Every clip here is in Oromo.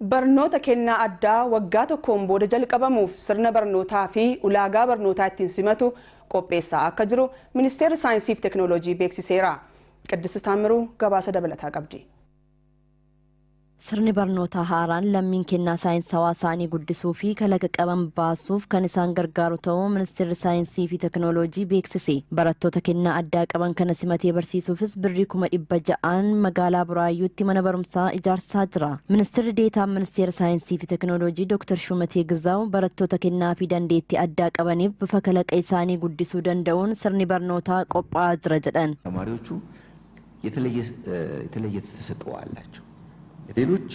Barnoota kennaa addaa waggaa tokkoon booda jalqabamuuf sirna barnootaa fi ulaagaa barnootaa ittiin simatu qopheessaa akka jiru Ministeerri Saayinsii fi Teekinooloojii beeksiseera. Qiddist Taammiruu gabaasa dabalataa qabdi. Sirni barnootaa haaraan lammiin kennaa saayinsawaa isaanii guddisuu fi kalaqa qaban baasuuf kan isaan gargaaru ta'uu Ministeerri Saayinsii fi Teekinooloojii beeksise. Barattoota kennaa addaa qaban kana simatee barsiisuufis birrii 600,000n magaalaa Buraayyuutti mana barumsaa ijaarsaa jira. Ministeerri Deetaan Ministeera Saayinsii fi Teekinooloojii Dr. Shumatee Gizaaw barattoota kennaa fi dandeettii addaa qabaniif bifa kalaqa isaanii guddisuu danda'uun sirni barnootaa qophaa'aa jira jedhan. ተማሪዎቹ የተለየ ተሰጥኦ አላቸው። ሌሎች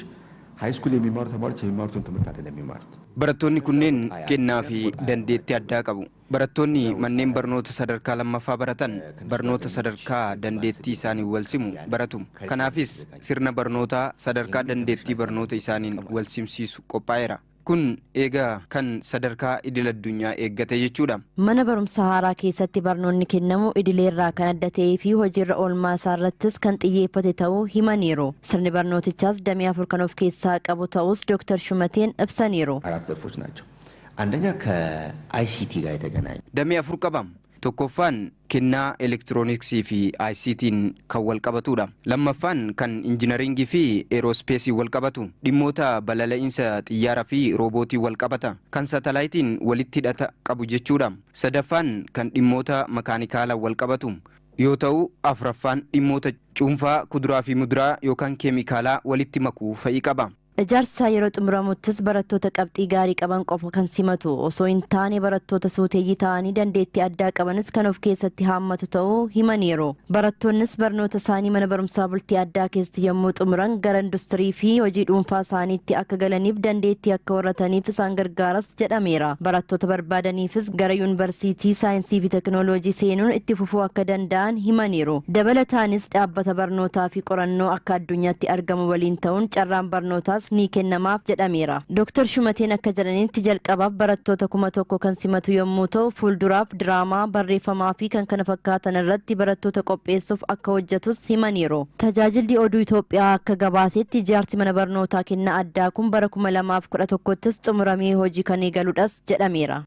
ሃይ ስኩል የሚማሩ ተማሪዎች የሚማሩትን ትምህርት አይደለም የሚማሩት። Barattoonni kunneen kennaa fi dandeettii addaa qabu. Barattoonni manneen barnoota sadarkaa lammaffaa baratan barnoota sadarkaa dandeettii isaaniin wal simu baratu. Kanaafis sirna barnootaa sadarkaa dandeettii barnoota isaaniin wal simsiisu qophaa'eera. Kun eegaa kan sadarkaa idil addunyaa eeggate jechuudha. Mana barumsa haaraa keessatti barnoonni kennamu idileerraa kan adda ta'ee fi hojiirra oolmaa isaa irrattis kan xiyyeeffate ta'uu himaniiru. Sirni barnootichaas damee afur kan of keessaa qabu ta'us Dr. Shumateen ibsaniiru. አራት ዘርፎች ናቸው። አንደኛ ከ ICT ጋር የተገናኘ Damee afur qaba. Tokkoffaan kennaa elektirooniksii fi ICT'n kan wal qabatudha. Lammaffaan kan injinaringii fi eerospeesii wal qabatu. Dhimmoota balali'insa xiyyaaraa fi roobootii wal qabata. Kan saatalaayitiin walitti hidhata qabu jechuudha. Sadaffaan kan dhimmoota makaanikaalaa wal qabatu yoo ta'u, afuraffaan dhimmoota cuunfaa kuduraa fi muduraa yookaan keemikaalaa walitti makuu fa'i qaba. Ijaarsi isaa yeroo xumuramuttis barattoota qabxii gaarii qaban qofa kan simatu osoo hin taane, barattoota suuteeyyii ta'anii dandeettii addaa qabanis kan of keessatti haammatu ta'uu himaniiru. Barattoonnis barnoota isaanii mana barumsaa bultii addaa keessatti yommuu xumuran gara industirii fi hojii dhuunfaa isaaniitti akka galaniif dandeettii akka horataniif isaan gargaaras jedhameera. Barattoota barbaadaniifis gara yuunivarsiitii saayinsii fi teknooloojii seenuun itti fufuu akka danda'an himaniiru. Dabalataanis dhaabbata barnootaa fi qorannoo akka addunyaatti argamu waliin ta'uun carraan barnootaas ni kennamaaf jedhameera. Dooktar Shumateen akka jedhanitti, jalqabaaf barattoota 1000 kan simatu yommuu ta'u, fuulduraaf diraamaa, barreeffamaa fi kan kana fakkaatan irratti barattoota qopheessuuf akka hojjetus himaniiru. Tajaajilli Oduu Itoophiyaa akka gabaasetti, ijaarsi mana barnootaa kennaa addaa kun bara 2011ttis xumuramee hojii kan eegaludhas jedhameera.